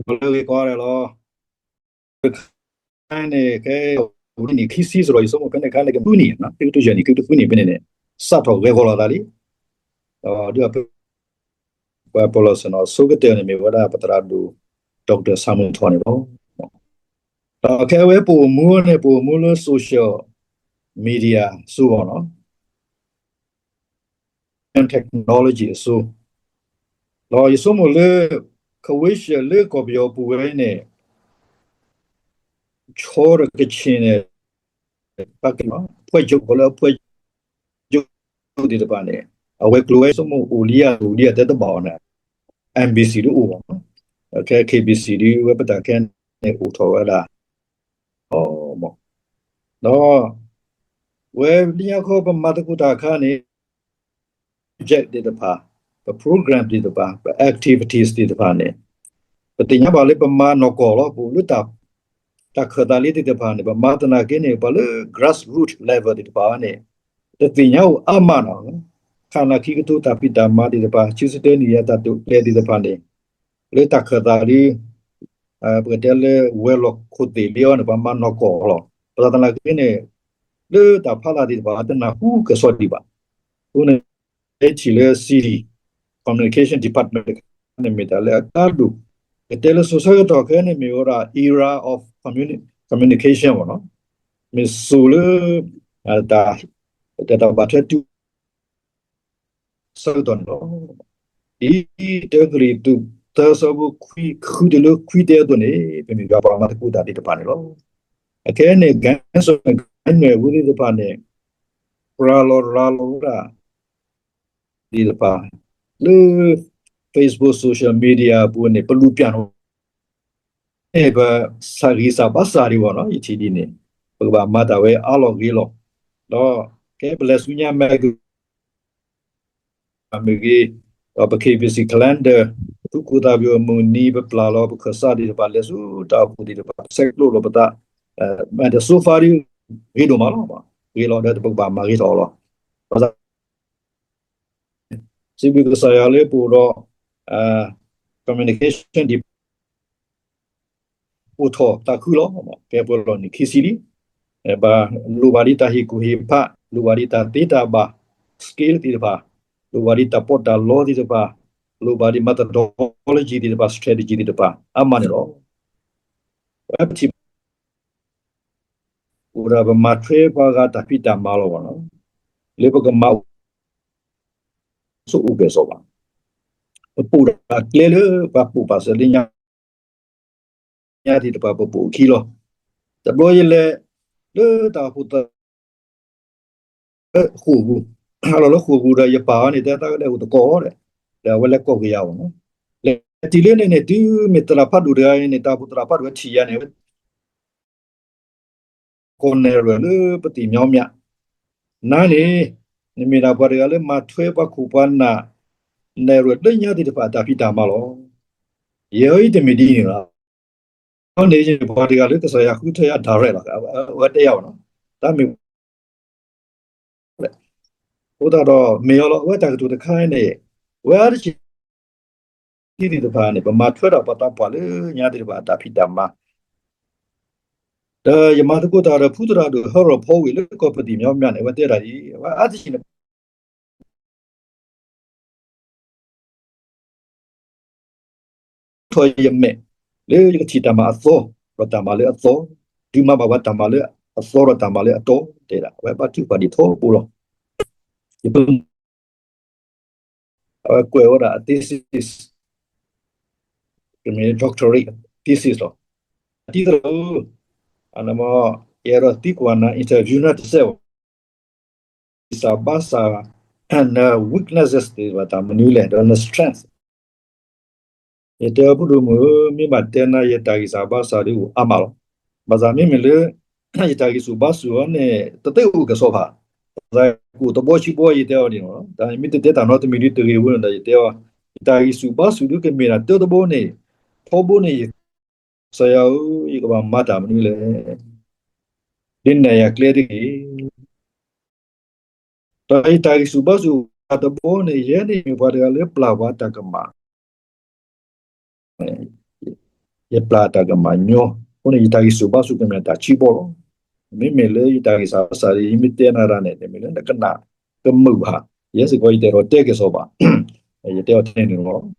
လၢဂ့ၤကီးဒဲးလီၤ. တခါန့ၣ် ခဲအံၤန့ၣ် ခံဆံစ့ၢ်ကီး ယဆိကမိၣ်ဖဲန့ၣ်အခါန့ၣ် ကမုၢ်နံၤ ခံကထိတဆံယဲၢ်နံၣ် ခံကထိခွံနံၣ်ဖဲန့ၣ်န့ၣ် စးထီၣ်ဂဲၤဂီၤလီၤသးလံ. ဒီးဒုး ပှၤပလီၢ်ဆ့ၣ်နီၤဆိကတၢၢ်န့ၣ် မ့ၢ်ဝဲဒၣ်ပသရၣ်ဒိၣ် Doctor ဆၣ်မုၢ်ထီၣ်န့ၣ်လီၤ. ဒီးခဲအံၤပအိၣ်မူန့ၣ် ပအိၣ်မူလၢ social media အစိကီးနီၤ, technology အစိ, ဒီးယဆိကမိၣ်လၢ ခဝ့ၡၢၣ်လၢကီၢ်ပယီၤပူၤဝဲန့ၣ် ဆီဒီးကချ့ၣ်န့ၣ် ပကဲ အဖွဲ့ချုပ် ကီးလၢ အဖွဲ့ချုပ် သ့ၣ်တဖၣ်န့ၣ် အဝဲၤကျိၤဝဲဆိကမိၣ်အိၣ်လံဧါ အိၣ်လံဧါတဲတဘၣ်အီၤန့ၣ် NBC ဒုးအိၣ်ဘၣ်, ခဲ KBC ဒုးဝဲပတၢ်ခဲန့ၣ်အိၣ်ထီၣ်ဝဲဒၣ် ဒီး ဝဲလၢညါခီပမၤသကိးတၢ်အခါန့ၣ် project သ့ၣ်တဖၣ်, ပ program သ့ၣ်တဖၣ်, ပ activities သ့ၣ်တဖၣ်န့ၣ် ပသ့ၣ်ညါဘၣ်လၢပမၤနီၢ်ကီၢ်လီၤ. ပအိၣ်လၢ တၢ်ခၢၣ်သးလံသ့ၣ်တဖၣ်န့ၣ် ပမၤသနာ်က့န့ၣ် ပှၤလၢ grassroot level သ့ၣ်တဖၣ်န့ၣ် တသ့ၣ်ညါအိၣ်အါမးနီၤ. ခါနၢ်ခံကထိတၢ်ဖံးတၢ်မၤသ့ၣ်တဖၣ်, ဆံးဆံးတဲနံၣ်ယဲၢ်တၢ်တိာ်ကျဲၤသ့ၣ်တဖၣ်န့ၣ် လၢတၢ်ခၢၣ်သးလံ ပကတဲလၢဝဲၤလီၢ်ခိၣ်သ့ၣ်လံအီၤန့ၣ် ပှၤမၤနီၢ်ကီၢ်လီၤ. ပသနာ်က့န့ၣ် လၢတၢ်ဖးလၢ်သ့ၣ်တဖၣ် တနၢ်ဟူကစီဒီးဘၣ်. အဃိန့ၣ် ထံၣ်လၢ C D communication department န့ၣ် မ့ၢ်တၢ်လၢအကါဒိၣ်, ကတဲလၢစိၤဆၢကတီၢ်ခဲန့ၣ် မ့ၢ်ဝဲဒၣ် era of communi- communication မ့ၢ်နီၤ, မ့ၢ်စိၤလၢ တၢ် တၢ်ဘၣ်ထွဲတုၤ ဆၢကတီၢ်န့ၣ်လီၤ. ဒ်တၢကရံၣ်သူး သၢဆၢဖိခွံ ဃုတုၤလၢခွံတဲအသိးန့ၣ် ပမ့ၢ်ယွၤပှၤမၤသကိးတၢ်သ့ၣ်တဖၣ်န့ၣ်လီၤ. အခဲအံၤန့ၣ် ကဲဆိး ကဲနွဲၣ်ဝဲသ့ၣ်တဖၣ်န့ၣ် ရၤလီၤရၤလီၤဝဲဒၣ် သ့ၣ်တဖၣ် လၢ Facebook social media အပူၤန့ၣ် ပလူၤပျၢ်နီၤ န့ၣ် ပစၢ်ဂံၢ်စၢ်ဘါစၢ်ဒံးဘၣ်နီၤ, ယထံၣ်ဒ်န့ၣ် ပကဘၣ်မၤတၢ်ဝဲအါလီၤဂ့ၤလီၤ. ဒီးကဲပလဲၤဆူညါ mega မ့ၢ်ဂ့ၤ, ဒီးပ K B C calendar ထူခိၣ်သးပှၢ်မုၢ်နံၤ ပပျၢ်လီၤပခၢၣ်စးသ့ၣ်တဖၣ် လဲၤဆူတၢ်အိၣ်ဖှိၣ်သ့ၣ်တဖၣ် ဆဲးကျိးလီၤပသး, မ့ၢ်တ so far ဒ် ဂ့ၤဒိၣ်မးလီၤ, ဂ့ၤလီၤဒီးပကဘၣ်မၤဂ့ၤထီၣ်အီၤလီၤ. ဘၣ်ဆၣ် စံးဘျုးကစၢ်ယွၤလၢပအိၣ်ဒီး communication ဒံး အိၣ်ထီၣ်သးခုလီၤ. ကဲပှဲၤလီၤနံၣ်ခံဆံလံ, ဘၣ်လိၣ်ဘၣ်ဒ်တၢ်ဟ့ၣ်ကူၣ်ဟ့ၣ်ဖး, လိၣ်ဘၣ်ဒ်တၢ်သ့တၢ်ဘၣ် skill သ့ၣ်တဖၣ်, လိၣ်ဘၣ်ဒ်တၢ်ပီးတၢ်လီသ့ၣ်တဖၣ်, လိၣ်ဘၣ်ဒ် methodology သ့ၣ်တဖၣ် strategy သ့ၣ်တဖၣ် အါမးန့ၣ်လီၤ. ပထံၣ် အိၣ်ဒၣ်ပမၤထွဲပှၤဂၤတၢ်ဖံးတၢ်မၤလီၤဘၣ်နီၤ, လၢပကမၤ ဆိအိၣ်ကဲၣ်ဆိးဘၣ်. ပပိာ်တၢ်ကျဲလၢပှၤပိာ်ပာ်စၢၤလၢညါ ညါသ့ၣ်တဖၣ် ပပိာ်အခံလီၤ. တဘျီယလဲၤ လၢတၢ်အိၣ်ဖှိၣ်သး လၢဃိာ်ပူၤ, ဟးလီၤလၢဃိာ်ပူၤဒီး ယပၢ်အီၤန့ၣ် တဲသးကလဲၤအိၣ်သကိးဒီး ဒီးအဝဲလဲၤကိးက့ၤယၤဘၣ်နီၤ. လဲၤတုၤလၢန့ၣ်န့ၣ် တုၤမ့ၢ်သရၣ်ဖးဒိၣ်တဂၤအံၤန့ၣ် တၢ်အိၣ်ဖှိၣ်သရၣ်ဖးဒိၣ်ဝဲထံၣ်ယၤန့ၣ် ကိးနဲၣ်ရွဲၣ်လၢပသ့ၣ်မညီမျး, နၤန့ၣ် နမ့ၢ်ဒၣ်ပှၤတဂၤလၢမၤထွဲပှၤခိၣ်ပှၤနၢ် နဲၣ်ရွဲၣ်လၢညါသ့ၣ်တဖၣ်အတၢ်ဖံးတၢ်မၤလီၤ. ယဲအံၤတမ့ၢ်ဒ်န့ၣ်လီၤ. အန့ၣ်ယမ့ၢ်ပှၤတဂၤလၢကစၢ်ယွၤဃုထၢယၤ direct လီၤ. အဝဲတဲယၤဘၣ်နီၤ, တၢ်မ့ၢ် အဃိသတးဒီး မ့ၢ်အီၤလီၤ. အဝဲတၢ်ကတိၤတခါန့ၣ် အဝဲအါတက့ၢ် သ့ၣ်တဖၣ်န့ၣ် ပမၤထွဲဒီးပှၤသးပှၢ်လၢညါသ့ၣ်တဖၣ်အတၢ်ဖံးတၢ်မၤ, ဒီးယမၤသကိးတၢ်ဒီးဖုသရၣ်ဒိၣ်ဟၢရီၣ်ဖီဝ့ၢ်လၢကီၢ်ပသံၣ်မညီမျးန့ၣ် အဝဲတဲဒၣ်ဒ်အံၤ, အဝဲအါတက့ၢ်န့ၣ် ထီၣ်ယမဲာ် လၢယကထံၣ်တၢ်မၤအသီ ဒီးတၢ်မၤလၢအသီ, ဒုးမၤဘၣ်ပှၤတၢ်မၤလၢအသီဒီးတၢ်မၤလၢအတီ တဲဒၣ် အဝဲဘါထုကဖၣ်ဒံးထီဘိလီၤ. ယ အဝဲကွဲးဝဲဒၣ်အ thesis, ကမ့ၢ် doctorate thesis လီၤ. အတံၤသရၣ်ဧၢ, ယအဲၣ်ဒိးသံကွၢ်နၤ interview နၤတစဲးဘၣ်, ဂံၢ်စၢ်ဘါစၢ်, န weaknesses သ့ၣ်တဖၣ်တၢ်မနုၤလဲၣ်, ဒီးန strength. ယတဲအီၤ ဖိဒိၣ်မုၣ်ဧၢ, မ့ၢ်ဘၣ်တဲနၤ ယတၢ်ဂံၢ်စၢ်ဘါစၢ်ဒုးအိၣ်အါမးလီၤ. ဘၣ်ဆၣ်မ့မ့ၢ်လၢ ယတၢ်ဂံၢ်ဆူၣ်ဘါဆူၣ်အီၤန့ၣ် တသ့အိၣ်ကစီၣ်ဘၣ်. ဘၣ်ဆၣ်ကအိၣ်တဘီဆံဘီ ယတဲအီၤဒ်န့ၣ်လီၤ. တၢ်မ့ၢ်တတဲတၢ်နီတမံၤဒုးတဂ့ၤဝဲန့ၣ်ဒီး ယတဲအီၤ, ယတၢ်ဂံၢ်ဆူၣ်ဘါဆူၣ်ဒုးကမ့ၢ်ဒၣ်တၢတဘီန့ၣ်, ထီဘိန့ၣ် ယ ကစၢ်ယွၤဧၢ, ယကဘၣ်မၤတၢ်မနုၤလဲၣ်. ဒ်နဲၣ်ယၤကျဲတဂ့ၤ. ဒီးယတၢ်ဂံၢ်ဆူၣ်ဘါဆူၣ်တဘီန့ၣ် ယဲန့ၣ်မ့ၢ်ပှၤတဂၤလၢပျၢ်ပှၤတၢ်ကမၣ် ယပျၢ်တၢ်ကမၣ်ညီ, အဃိန့ၣ် ယတၢ်ဂံၢ်ဆူၣ်ဘါဆူၣ်ကမ့ၢ်တၢ်ဆံးဘီလီၤ. မ့မ့ၢ်လၢယတၢ်ဂံၢ်စၢ်ဘါစၢ်ဒီး ယမ့ၢ်တဲနၤဒၣ်န့ၣ် တမ့ၢ်လၢနကနၣ်ကမုာ်ဘၣ်, ယဲစ့ၢ်ကီး ယတအဲၣ်ဒိးတဲက့ၤစီၤဘၣ်, ယတဲအီၤထဲန့ၣ်န့ၣ်လီၤ. လီ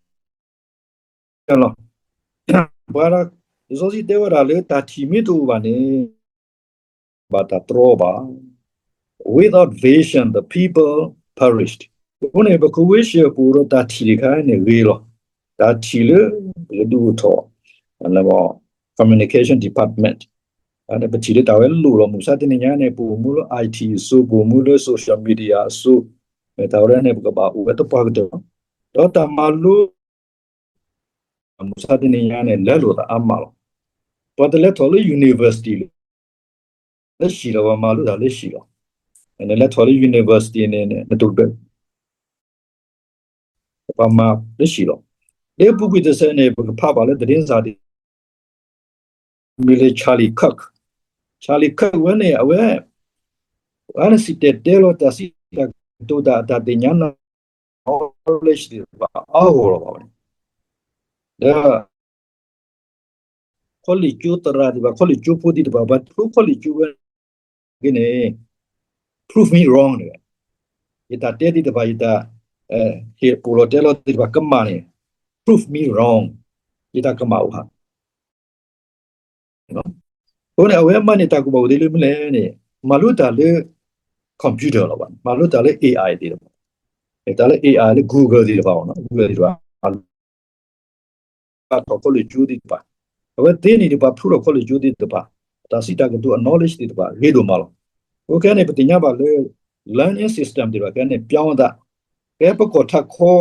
ၤ, ပှၤ, လံာ်စီဆှံတဲဝဲဒၣ်လၢတၢ်ထံၣ်မ့ၢ်တအိၣ်ဘၣ်န့ၣ် ဘၣ်တၢ်တြီဘၣ်. Without vision, the people perished. အဃိန့ၣ် ပခဝ့ၡၢၣ်ပအိၣ်ဒီးတၢ်ထံၣ်တခါန့ၣ်ဂ့ၤလီၤ. တၢ်ထံၣ်လၢပကဒုးအိၣ်ထီၣ် communication department ပထံၣ်လၢတၢ်ဝဲလိၣ်လီၤ. မုၢ်မဆါတနံၤညါန့ၣ် ပအိၣ်မူလၢ I T အစိၤ, ပအိၣ်မူလၢ social media အစိၤ, တၢ်ဝဲန့ၣ် ပကဘၣ်အိၣ်ဝဲသပှၢ်ကတၢၢ်လီၤ. ဒီးတၢ်မၤလိ မုၢ်မဆါတနံၤညါန့ၣ် လဲလိာ်သးအါမးလီၤ. ပှၤတလဲၤထီၣ်လၢ university လၢ လၢဟံၣ်လီၤ, ပှၤမၤလိတၢ်လၢဟံၣ်လီၤ. နလဲၤထီၣ်လၢ university န့ၣ် နတ ပှၤမၤလၢဟံၣ်လီၤ. လၢအပူၤကွံာ်တစဲးန့ၣ် ပကဖးဘၣ်လၢ သတင်းစာ ဒ် မ့ၢ်လၢ Charlie Kirk, Charlie Kirk ဝဲန့ၣ် အဝဲ အဝဲန့ၣ်စံၣ်တဲၤတဲလီၤတၢ်စံးတၢ်ကတိၤ တၢ် တၢ်သ့ၣ်ညါ knowledge သ့ၣ်တဖၣ်အါဂီၢ်လီၤဘၣ်ဝဲန့ၣ်, ဒီး ခီလ့ၣ်ကၠိသရၣ်သ့ၣ်တဖၣ်, ခီလ့ၣ်ကၠိဖိသ့ၣ်တဖၣ်, ပှၤထူခီလ့ၣ်ကၠိဝဲန့ၣ် prove me wrong န့ၣ်, ယတၢ်တဲသ့ၣ်တဖၣ်, ယတၢ်ဟ့ၣ်ပိာ်လီၤတဲလီၤသ့ၣ်တဖၣ်ကမၣ်န့ၣ် prove me wrong, ယတၢ်ကမၣ်အိၣ်ဧါ. အဃိန့ၣ် အဝဲမၤန့ၢ်တၢ်ကူၣ်ဘၣ်ကူၣ်သ့လၢမနုၤလဲၣ်န့ၣ်, မၤလိတၢ်လၢ computer လီၤဘၣ်, မၤလိတၢ်လၢ A I သ့ၣ်တဖၣ်, တၢ်လၢ A I လၢ Google သ့ၣ်တဖၣ်, Google သ့ၣ်တဖၣ် ထီၣ်ခီလ့ၣ်ကၠိသ့ၣ်တဖၣ်, အဝဲသ့န့ၣ်တဖၣ် ဖျိထီၣ်ခီလ့ၣ်ကၠိသ့ၣ်တဖၣ်, တၢ်စံးတၢ်ကတိၤအ knowledge သ့ၣ်တဖၣ်ဂ့ၤဒိၣ်မးလီၤ. အဃိခဲန့ၣ် ပသ့ၣ်ညါဘၣ်လၢ learning system သ့ၣ်တဖၣ်ခဲန့ၣ် ပြောင်းသး, ကဲပကီၢ်ထးခီ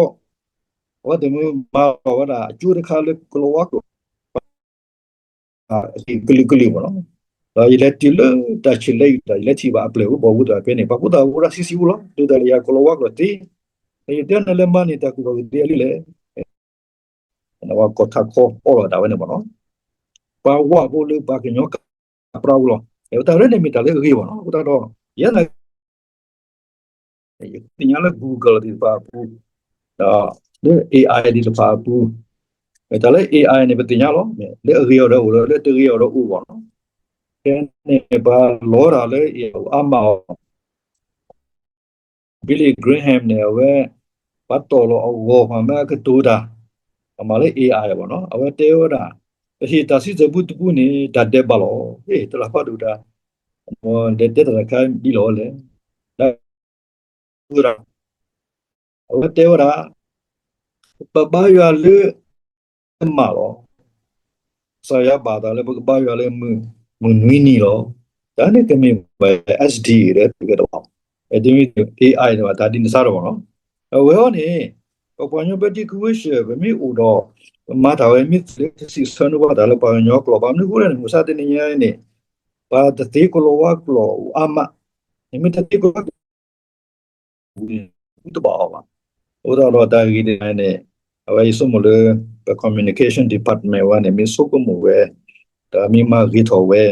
အဝဲသ့ၣ်မၤလီၤဝဲဒၣ်အကၠိတခါလၢကလီၤဝါကျိာ် ကလုာ်ကလုာ်မးလီၤ. ဒီးယလဲၤတုၤလၢတၢ်ဆံးလဲအံၤတၢ် ယလဲၤထံၣ်ဘၣ်အပျဲၢ်ဖိဘီၣ်ဖိသ့ၣ်တဖၣ်ဖဲန့ၣ် ပှၤဖိသၣ်အိၣ်ဒၣ်ဆံးဆံးဖိလီၤ. တုၤတၢ်လၢယၤကလီၤဝါကျိာ်သ့, ယတဲနၤလၢမၤန့ၢ်တၢ်ကူၣ်ဘၣ်ကူၣ်သ့အလံလဲၣ် ပှၤကီၢ်ထးခီအီလီၤတၢ်ဝဲန့ၣ်မးလီၤ. ပှၤဝးဖိလၢပှၤကညီကပြးဖိလီၤ. တၢ်ရဲၣ်န့ၣ်မ့ၢ်တၢ်လၢအဂ့ၤဘၣ်လီၤ. အဃိသတးဒီး ယဲန့ၣ် ယသ့ၣ်ညါလၢ Google သ့ၣ်တဖၣ်အပူၤ, ဒီးလၢ A I သ့ၣ်တဖၣ်အပူၤ, တၢ်လၢ A I န့ၣ် ပသ့ၣ်ညါလီၤ. လၢအဂ့ၤအီၤဒီးအိၣ်လီၤ, လၢတဂ့ၤအီၤဒီးအိၣ်ဘၣ်လီၤ. ခဲန့ၣ် ပှၤလီၤတၢ်လၢ A I အါမးအီၤ Billy Graham န့ၣ် အဝဲ ပှၤတီၢ်လီၤအဂီၢ် ပှၤမ့ၢ်အကတိၤတၢ်, အမၤလၢ A I ဘၣ်နီၤ, အဝဲတဲဝဲဒၣ်, ပဟ့ၣ်တၢ်စံးဆၢပူတပူန့ၣ် တၢ်ဒဲးဘးလီၤ. ဟ့ၣ် တလၢ်ဖးဒိၣ်တၢ်, ဒဲးတဲတၢ်တခါဒ်လဲၣ်, ဒ် အဝဲတဲဝဲဒၣ်, ပဘါယွၤလၢ ကမၣ်လီၤ. ကစၢ်ယွၤဘၣ်သးလၢပကဘါယွၤလၢ မုၢ်နွံနံၤလီၤ. တၢ်န့ၣ်ကမ့ၢ်ဝဲ S D A ဒီး တကဲတဘၣ်, တမ့ၢ် A I န့ၣ်ဘၣ် တၢ်ဒ်န့ၣ်စ့ၢ်ကီးဘၣ်နီၤ. အဝဲအံၤန့ၣ် ပပှၤကညီဘျၢထံခဝ့ၡၢၣ် ပမ့ၢ်အိၣ်ဒီး ပမၤတၢ်ဝဲမ့ၢ်လၢ ကစံးဆၢနုာ်ဘၣ်တၢ်လၢပှၤကညီကျိာ် ဘၣ်မနုၤအဃိလဲၣ်န့ၣ် မုၢ်မဆါတနံၤညါအံၤန့ၣ် ပှၤတသ့ကလီၤဝါကျိာ်အါမး, နမ့ၢ်တသ့ကလီၤဝါကျိာ် တဘၣ်အီၤဘၣ်. အဃိသတးဒီးတၢ်ဂ့ၢ်တခါန့ၣ် အဝဲယဆိကမိၣ်လၢ ပ communication department ဝဲန့ၣ် မ့ၢ်ဆိကမိၣ်ဝဲ, ဒီးမ့ၢ်မၤဂ့ၤထီၣ်ဝဲ,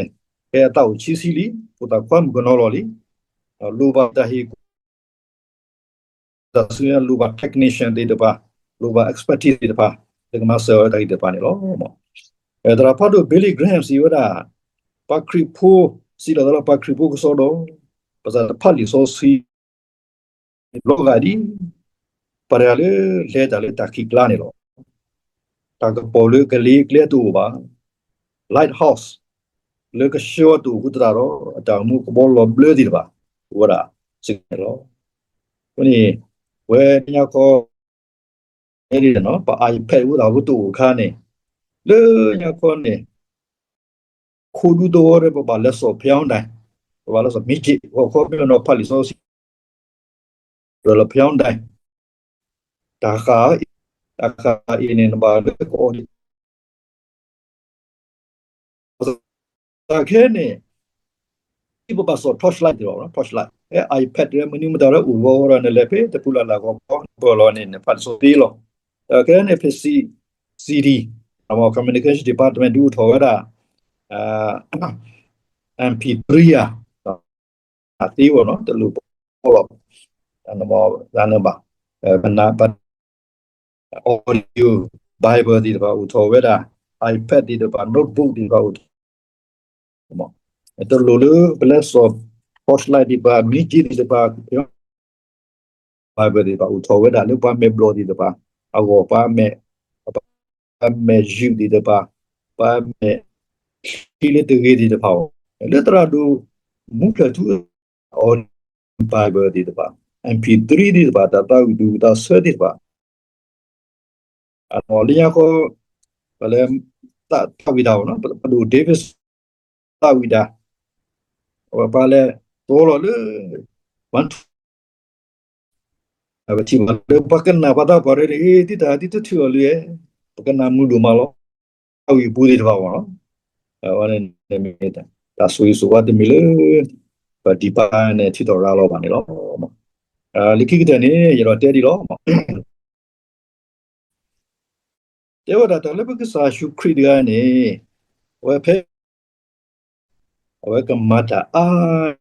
ဖဲအသးအိၣ်ဆံးဆံးလံ, ဖိသၣ်ခွါမုၣ်ကနီၤလီၤလံ, ဒီးလိၣ်ဘၣ်တၢ်ဟ့ၣ်ကူၣ် တၢ်ဆူညါ လိၣ်ဘၣ် technician သ့ၣ်တဖၣ်, လိၣ်ဘၣ် expertise သ့ၣ်တဖၣ်, လၢကမၤစၢၤဝဲတၢ်ဂ့ၢ်သ့ၣ်တဖၣ်န့ၣ်လီၤ. သရၣ်ဖးဒိၣ် Billy Graham စံးဝဲဒၣ်, ပှၤခရံာ်ဖိ, စံးလီၤသးလၢ ပှၤခရံာ်ဖိကစီဒီ, ပသးတဖးလံာ်စီဆှံ လီၤဂာ်ဒ် ပှၤတဂၤလၢလဲၤတၢ်လၢတၢ်ခံးကျါန့ၣ်လီၤ. တၢ်ကပီၤလၢကလ့ကျဲတအိၣ်ဘၣ်, lighthouse လၢကဆှီတအိၣ်အဃိသတးဒီး အတၢ်အိၣ်မူကဘီလီၤဘျၢသ့ၣ်တဖၣ် အိၣ်ဝဲဒၣ်စ့ၢ်ကီးန့ၣ်လီၤ. အဃိန့ၣ် ဝဲညါခီ ပ iPad အိၣ်သးဖိတအိၣ်အခါန့ၣ်, လၢညါခီန့ၣ် ခိၣ်ဒူသဝီဒီး ပဘၣ်လဲၤစိာ်ဖဲအီဒၣ်, ပဘၣ်လဲၤစိာ်မ့ၢ်က့ၤ ဂီၢ်ခီမ့ၢ်လီၤနီၤ ဖးလံာ်စီဆှံ ဒီးလၢဖဲအီဒၣ်, တၢ်ဃာ်, တၢ်ဃာ်အံၤန့ၣ် နဘၣ်လၢကအီဒ် တၢ်ခဲန့ၣ် ဒ်ပဘၣ်စိာ် torchlight သ့ၣ်တဖၣ် torchlight, ဟဲ iPad မနုၤမတၤလၢအိၣ်ဝဲဒီး နလဲၤဖဲတပူၤလၢ်လၢ်ဂီၢ်ခီ နပၢၢ်လီၤန့ၣ် နဖးလံာ်စီဆှံသ့လီၤ. တၢ်ခဲန့ၣ် ဖဲ C, CD, communication department ဒုးအိၣ်ထီၣ်ဝဲဒၣ် MP three ဧါ, အသ့ဝဲနီၤ တလိၣ်ပီလီၤ, ဘၣ် audio Bible သ့ၣ်တဖၣ်အိၣ်ထီၣ်ဝဲဒၣ်, iPad သ့ၣ်တဖၣ် notebook သ့ၣ်တဖၣ်အိၣ်ထီၣ် တလိၣ်လၢပလဲစီၣ် torchlight သ့ၣ်တဖၣ် မံက့သ့ၣ်တဖၣ် Bible သ့ၣ်တဖၣ် အိၣ်ထီၣ်ဝဲဒၣ်လၢပှၤမဲာ်ဘျီၣ်သ့ၣ်တဖၣ်အဂီၢ် ပှၤမဲာ် ပှၤမဲာ်ယုၢ်သ့ၣ်တဖၣ် ပှၤမဲာ်ချံလၢတဂ့ၤသ့ၣ်တဖၣ်အဂီၢ် လၢသရၣ်ဒိၣ် မူဖျၢၣ်ထူ အီၤ Bible သ့ၣ်တဖၣ် MP three သ့ၣ်တဖၣ် တၢ်သးဝံၣ်ဒူၣ်သးဆၢသ့ၣ်တဖၣ် လၢညါဃီ ပလဲၤသးဝံၣ်တၢ် ပဒိၣ် David သးဝံၣ်တၢ် အဝဲပှၤလဲၤတီလီၤလၢ one ပထံၣ်ဘၣ်လၢပှၤကနၣ်ပှၤသးပှၢ်ရဲၣ်န့ၣ် ဒ်တၢ်ဒ်တထုးအီၤလံ ပကနၣ်မုာ်ဒိၣ်မးလီၤ သးဝံၣ်အပူၤသ့ၣ်တဖၣ်အဂီၢ်လီၤ အဝဲန့ၣ်မ့ၢ်တၢ်ဆိၣ်ဂ့ၤဆိၣ်ဝါတမံၤလၢ ပ department န့ၣ် ထံၣ်ထီၣ်ရၤလီၤဘၣ်န့ၣ်လီၤ. လၢခံကတၢၢ်န့ၣ် ယအဲၣ်ဒိးတဲဒ်လီၤ. တဲဝဲဒၣ်တၢ်လၢပကစၢ်ယ့ၣ်ၡူးခရံာ်တဂၤန့ၣ် အဝဲဖဲ အဝဲကမၤတၢ်အါ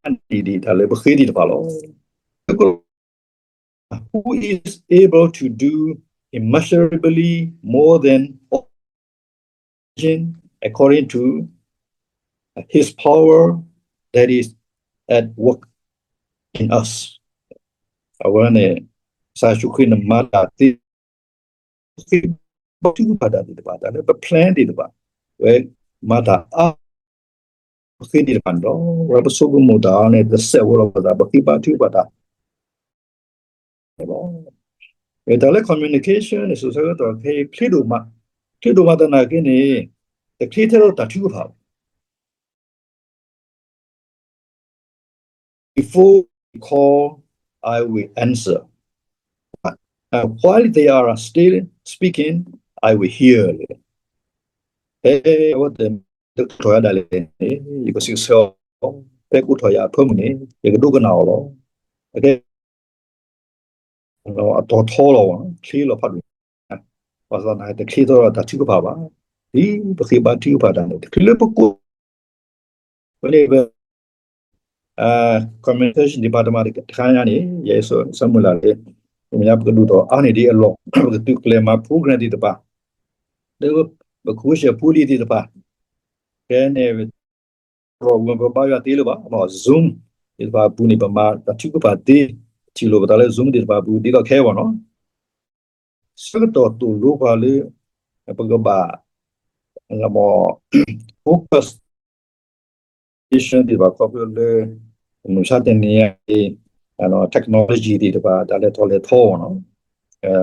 န့ၢ်ဒံးတၢ်လၢပဃ့သ့ၣ်တဖၣ်လီၤ. Who is able to do immeasurably more than all, according to his power that is at work in us. အဝဲန့ၣ် ကစၢ်ယ့ၣ်ၡူးခရံာ်န့ၣ်မၤတၢ်သ့ ပဃ့ဘါထုကဖၣ်တၢ်သ့ၣ်တဖၣ် တၢ်လၢပ plan သ့ၣ်တဖၣ် ဝဲမၤတၢ်အါ ပဃ့သ့ၣ်တဖၣ်န့ၣ်လီၤ. ဝဲပဆိကမိၣ်တၢ်အီၤန့ၣ် တစဲးဝဲလီၤပသး ပဃ့ဘါထုကဖၣ်တၢ်န့ၣ်လီၤ. တၢ်လၢ communication န့ၣ် စိၤဆၢကတီၢ်ခဲအံၤ ချ့ဒိၣ်မး, ချ့ဒိၣ်မးသနာ်က့န့ၣ် တချ့ထဲလီၤတၢ်ထုကဖၣ်ဘၣ် Before they call, I will answer. While they are still speaking, I will hear. ဖဲအဝဲသ့ၣ်တကိးထီၣ်ယၤဒၣ်လဲာ်န့ၣ် ယကစံးဆၢအီၤ, ဖဲကိးထီၣ်ယၤအဖၢမုၢ်န့ၣ် ယကဒိကနၣ်အီၤလီၤ. အကဲ အတီၤထီလီၤ ချ့လီၤဖးဒိၣ်, ဘၣ်ဆၣ်သနာ်က့ တချ့ထီလီၤတၢ်ထုကဖၣ်ဘၣ်. ဒ်ပဃ့ဘါထုကဖၣ်တၢ်န့ၣ် တချုးလၢပကိး ဝဲန့ၣ် communication department တခါညါန့ၣ် ယဲယဆၢမုၢ်လၢ်လၢ ပကဒိၣ်ထီၣ်အါန့ၢ်ဒံးအလီၢ် ပကသုးကျဲၤမၤ program သ့ၣ်တဖၣ် လၢပကဝံစဲးဖိလံၤသ့ၣ်တဖၣ် ခဲန့ၣ် ပဘါယွၤသ့လၢၤဘၣ် Zoom သ့ၣ်တဖၣ်အပူၤန့ၣ် ပမၤတၢ်ထုကဖၣ်သ့ ထံၣ်လိာ်ပသးလၢ Zoom သ့ၣ်တဖၣ်အပူၤ ဒ်သိးခဲအံၤဘၣ်နီၤ ဆၢကတီၢ်သိၣ်လိပှၤလၢ ပကဘၣ် focus သ့ၣ်တဖၣ် ခီဖျိလၢ မုၢ်ဆါတနံၤအံၤ technology သ့ၣ်တဖၣ် တၢ်လဲၤထီၣ်လဲၤထီအဂီၢ်နီၤ.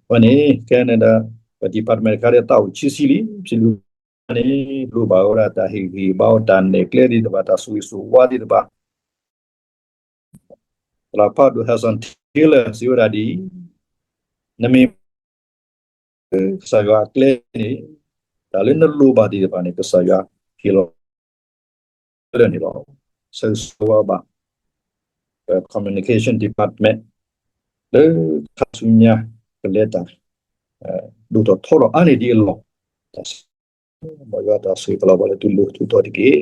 အဝဲန့ၣ် ခဲန့ၣ်ဒီး ပ department တခါဒီး သးအိၣ်ဆံးဆံးလံ ဖဲလၢန့ၣ် လိၣ်ဘၣ်ဝဲဒၣ်တၢ်ဟ့ၣ်ဂံၢ်ဟ့ၣ်ဘါအီၤ တၢ်နဲၣ်ကျဲသ့ၣ်တဖၣ် တၢ်ဆိၣ်ဂ့ၤဆိၣ်ဝါသ့ၣ်တဖၣ် သရၣ်ဖးဒိၣ် Hudson Taylor စံးဝဲဒၣ်ဒ်အံၤ, နမ့ၢ် ကစၢ်ယွၤအကျဲန့ၣ် တၢ်လၢနလိၣ်ဘၣ်သ့ၣ်တဖၣ်န့ၣ် ကစၢ်ယွၤဟ့ၣ်လီၤလၢန့ၣ်လီၤ. ဆၢဂ့ၤဆၢဝါဘၣ် communication department လၢခါဆူညါ ကလဲၤတၢ် ဒိၣ်ထီၣ်ထီထီၣ်အါန့ၢ်ဒံးအလီၢ် တၢ်စံး မ်ယွၤတၢ်ဆိၣ်ဂ့ၤပလီၢ်ပှၤလၢသုလိၤသုတီတက့ၢ်.